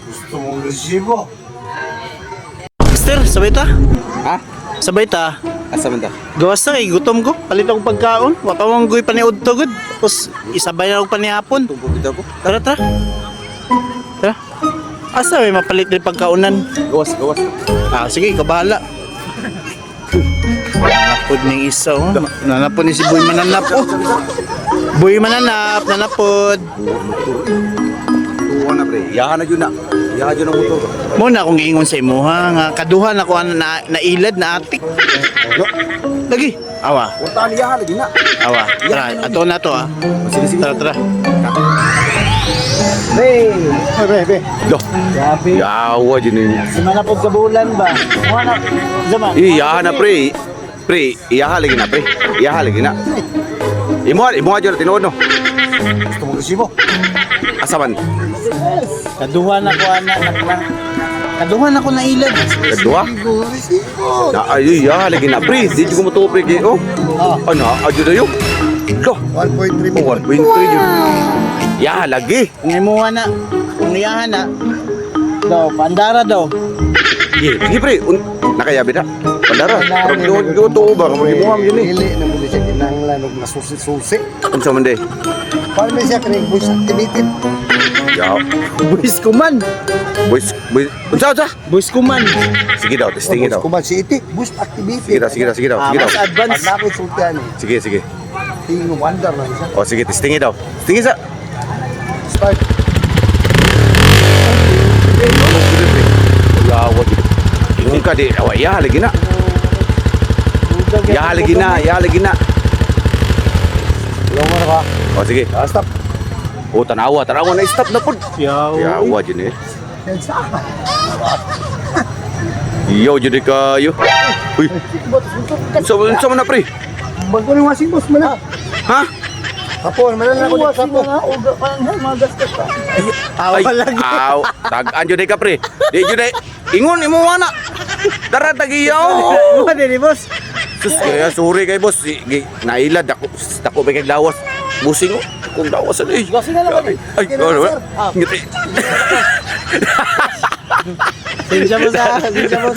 Gusto mong resibo? Mister, sabay ta? Ha? Sabay ta. Asa man ta? Gawas na kay gutom ko. Palit akong pagkaon. Wa pa man goy paniud to gud. Tapos isabay na og panihapon. Tubo bitaw ko. Tara, tara. Tara. Asa may mapalit din pagkaunan? Gawas, gawas. Ah, sige, ikaw bahala. Nanapod ning isa, oh. Nanapod ni si Boy Mananap, oh. Boy Mananap, nanapod. Tuwa na, pre. Iyahan na jud na. Iyahan jud ang motor. Mo na akong giingon sa imuha nga kaduha na ko ana na, nailad na atik. Yo, Lagi. Awa, unta ni iyahan lagi na. Awa. Tara, ato na to ah. Sige, sige. Tara, tara. Be! Be, be. Do. Grabe. Yawa jud ni. Si Manapod sa bulan ba? Mo na. Zaman. Iyahan na, pre. Pre, iyahan lagi na, pre. Iyahan lagi na. Imuha, imuha jud na tinuod no. Gusto mong resibo? Asa man? Kaduha na ko ana na. Kaduha na ko nailad. Kaduha? Resibo! Na ay iyahan lagi na, pre. Di jud ko motuo, pre. Kay, oh. Ano, adyo dayo. Do. 1.3 Oh, million. 1.3 jud. Ya lagi. Kung imuha na, kung iyahan na, daw, pandara daw. Sige, sige pre. Nakayabi na. Pandara. Pero doon doon to ba kamo imuha man jud ni. Dili na mo siya kinahanglan og nasusi-susi. Unsa man day? Paano man siya kining voice activated? Ya, Boys kuman. boys, boys. Unsa unsa? Boys kuman. Sige daw, testingin daw. Kuman si iti, voice activated. Sige daw, sige daw, sige daw, Ah, sige daw. mas advance. Pag nako'y sultihan eh, Sige, sige. tingin wonder na siya. O sige, testingin daw. Testingin sa. Start. Yawa gid. Ingon ka di, awa ya lagi na. Ya lagi na, ya lagi na. Yung ano ka? O sige. Ah, stop. O tanawa, tanawa na stop na pud. Yaw. Yawa jud eh. Yan sa akin. Yo jud kayo. Uy. Unsa man na, pre? Bago ni washing boss man na. Ha? Hapon, man na ako dito sapo. Awa lagi. Aw, tag-an jud ka, pre. Di jud ay. Ingon imo wana. Dara tagiyaw. Mo dili, boss. Sus, kaya sorry kay boss. Sige, nailad ako. Dako ba kay lawas. Busing ko. Kung lawas ano eh. Busing na lang, Ay, ano ba? Ngiti. Sinsya mo sa, sinsya mo.